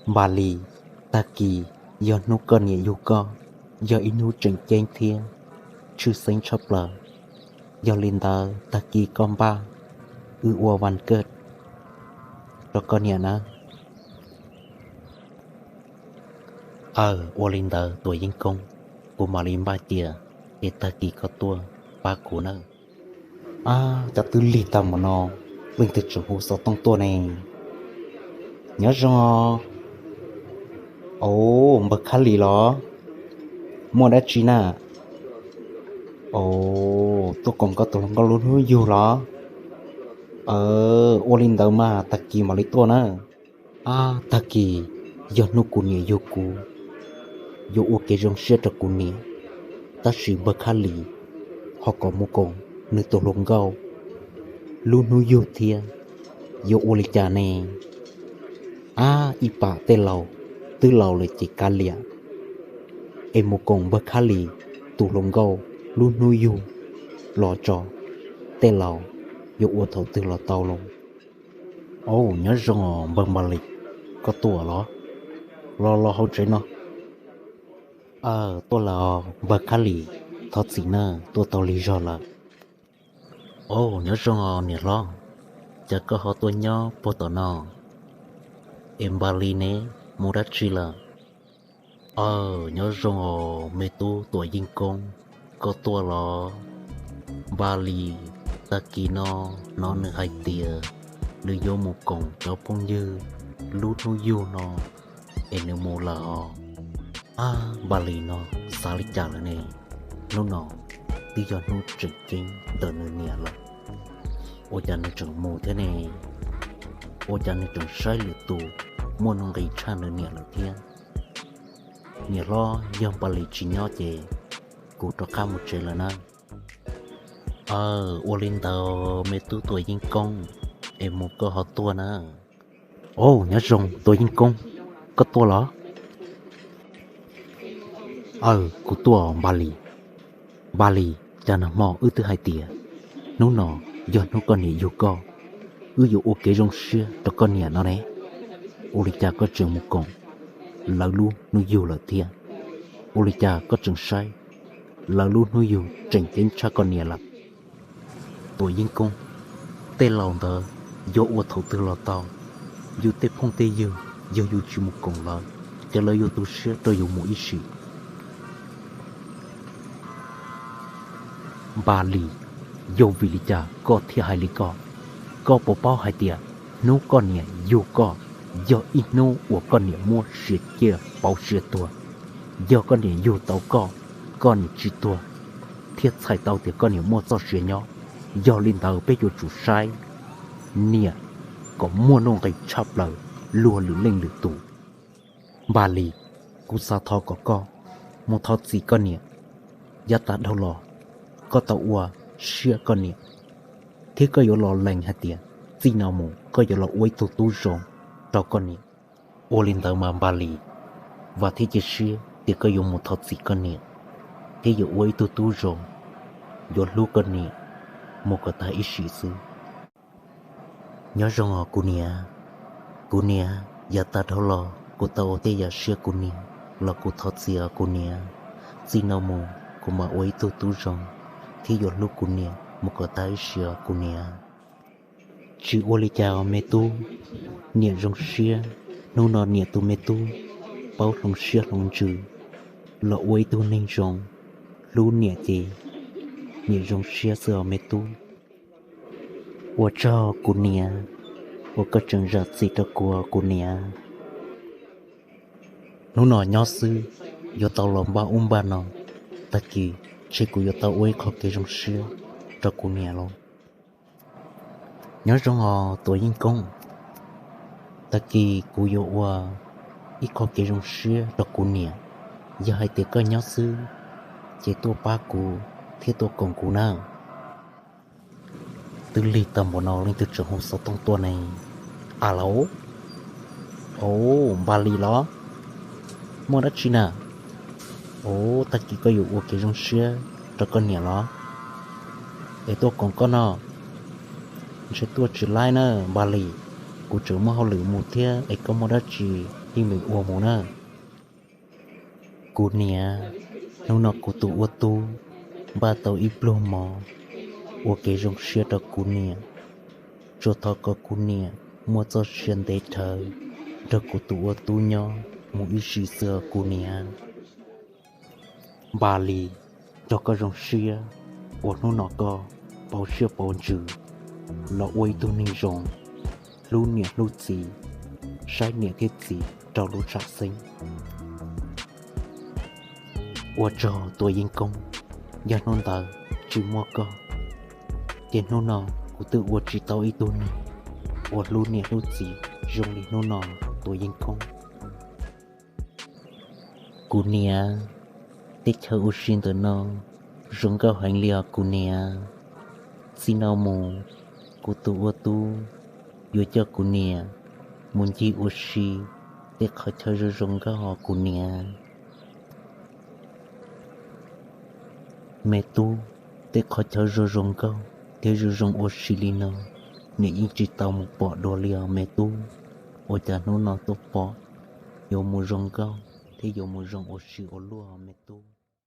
Npam Lis, tag kis yog hnub koj niam yug koj, yog ib hnub tseem ceeb thiab tshwj xeeb tshaj plaws. Yog li ntawd tag kis koj npaj wb ua vas kawj rau koj niam na. Aw, ua li ntawd Tuam Yeej Koob, kuv mam li npaj cia, ces tag kis koj tuaj pab kuv nawb. Ab, cas twb lig tag mus no, leej twg tseem hu xov tooj tuaj ne? Nyob zoo os. Au, npawg Khab Lis los? Muaj dab tsi na? Au, tuaj koom koj tus hluas nkauj lub hnub yug los? Aw, ua li ntawd mas tag kis mam li tuaj na. Ab, tag kis yog hnub kuv niam yug kuv, yuav ua kev zoo siab rau kuv niam, tab sis npawg Khab Lis ho kom mus koom nws tus hluas nkauj lub hnub yug thiab, yuav ua li cas ne? Ab, ib pam tej laus twb laus lawm ces kav liam, es mus koom npawg Khab Lis tus hluas nkauj lub hnub yug los tso, tej laus yuav ua thaum twg los tau los. Au, nyob zoo os npawg Npam Lis, koj tuaj los? Los los hauv tsev no. Aw, tuaj lawm os npawg Khab Lis, thov txim nawb, tuaj tau lig zog lawm. Au, nyob zoo os niam hlob, cas koj ho tuaj nyob puag tom no? Es Npam Lis ne, mus dab tsi lawm? Aw, nyob zoo os me tub Tuam Yeej Koob, koj tuaj los? Npam Lis, tag kis no hnov nws hais tias nws yuav mus koom cov phooj ywg lub hnub yug no, es nws mus lawm os. Ab, Npam Lis no xav li cas lawm ne? Hnub no twb yog hnub tseem ceeb ntawm nws niam lawm, ua cas nws tseem mus thiab ne? Ua cas nws tseem saib lwm tus muaj nuj nqis tshaj nws niam lawm thiab? Niam hlob, yog Npam Lis tsis nyob ces kuv rov qab mus tsev lawm na. Aw, ua li ntawd me tub Tuam Yeej Koob, es mus koj ho tuaj na. Au, nyob zoo Tuam Yeej Koob, koj tuaj los? Aw, kuv tuaj Npam Lis. Npam Lis, cas nag hmo wb twb hais tias hnub no yog hnub koj niam yug koj, wb yuav ua kev zoo siab rau koj niam no ne, ua li cas koj tseem mus koom lawv lub hnub yug lawm thiab? Ua li cas koj tseem saib lawv lub hnub yug tseem ceeb tshaj koj niam lawm? Tuam Yeej Koob, tej laus ntawd yuav ua thaum twg los tau, yus tej phooj tej ywg yog yus tsis mus koom lawv, ces lawv yuav tu siab rau yus mus ib sim. Npam Lis, yog vim li cas koj thiaj hais li ko? Koj puas paub hais tias hnub koj niam yug koj yog ib hnub uas koj niam muab siav ciaj pauv siav tuag? Yog koj niam yug tau koj, koj niam tsis tuag, thiaj txhais tau tias koj niam muaj txoj sia nyob. Yog li ntawd peb yuav tsum saib niam kom muaj nuj nqis tshaj plaws luag lwm leej lwm tus. Npam Lis, kuv xav thov kom koj mus thov txim koj niam. Yav tas dhau los koj tau ua siab koj niam, thiab koj yuav los lees hais tias txij no mus koj yuav los ua ib tug tub zoo rau koj niam. Ua li ntawd mas Npam Lis, vam thiab cia siab tias koj yuav mus thov txim koj niam, thiab yuav ua ib tug tub zoo, yuav hlub koj niam mus kom tag ib sim xwb. Nyob zoo os kuv niam. Kuv niam, yav tas dhau los kuv tau ua tej yam siab kuv niam los kuv thov txim os kuv niam. Txij no mus kuv mam ua ib tug tub zoo thiab yuav hlub kuv niam mus kom tag ib sim os kuv niam. Tsis ua li cas os me tub, niam zoo siab. Hnub no niam tus me tub paub hloov siab hloov ntsws los ua ib tug neeg zoo, hlub niam ces niam zoo siab xwb os me tub. Ua tsaug kuv niam uas koj tseem zam txim rau kuv os kuv niam. Hnub no nyob xwb, yuav tau los npaj ub npaj no, tag kis ntshe kuv yuav tau ua ib qho kev zoo siab rau kuv niam lauj. Nyob zoo os Tuam Yeej Koob, tag kis kuv yuav ua ib qho kev zoo siab rau kuv niam, yog hais tias koj nyob xwb ces tuaj pab kuv thiab tuaj koom kuv nawb. Twb lig tag npaum no leej twg tseem hu xov tooj tuaj ne? Alo, o, Npam Lis los? Muaj dab tsi na? O, tag kis koj yuav ua kev zoo siab rau koj niam los? Es tuaj koom koj no. Ntshe tuaj tsis laib na Npam Lis, kuv tseem muaj hauj lwm mus thiab es koj muaj dab tsi yeej meem ua mus na. Kuv niam, hnub no kuv tus ua tub npaj tau ib pluag mov ua kev zoo siab rau kuv niam, tsuas thov kom kuv niam muaj txoj sia ntev dhawv nrog kuv tus ua tub nyob mus ib sim xwb os kuv niam. Npaj li, nrog koj zoo siab uas hnub no koj pauv siab pauv ntsws los ua ib tug neeg zoo, hlub niam hlub txiv, saib niam thiab txiv rau lub sam xeeb. Ua tsaug Tuam Yeej Koob, yog hnub ntawd tsis muaj koj, ces hnub no kuv twb ua tsis tau ib tug neeg uas hlub niam hlub txiv zoo li hnub no, Tuam Yeej Koob. Kuv niam, teb chaws ua si ntawm no zoo nkauj heev li os kuv niam. Txij no mus, kuv tus ua tub yuav coj kuv niam mus ncig ua si tej qhov chaw zoo zoo nkauj os kuv niam. Me tub, tej qhov chaw zoo zoo nkauj thiab zoo zoo ua si li no, niam yeej tsis tau mus pom dua li os me tub. Ua cas hnub no tuaj pom, yuav mus zoo nkauj thiab yuav mus zoo ua si ua luaj me tub.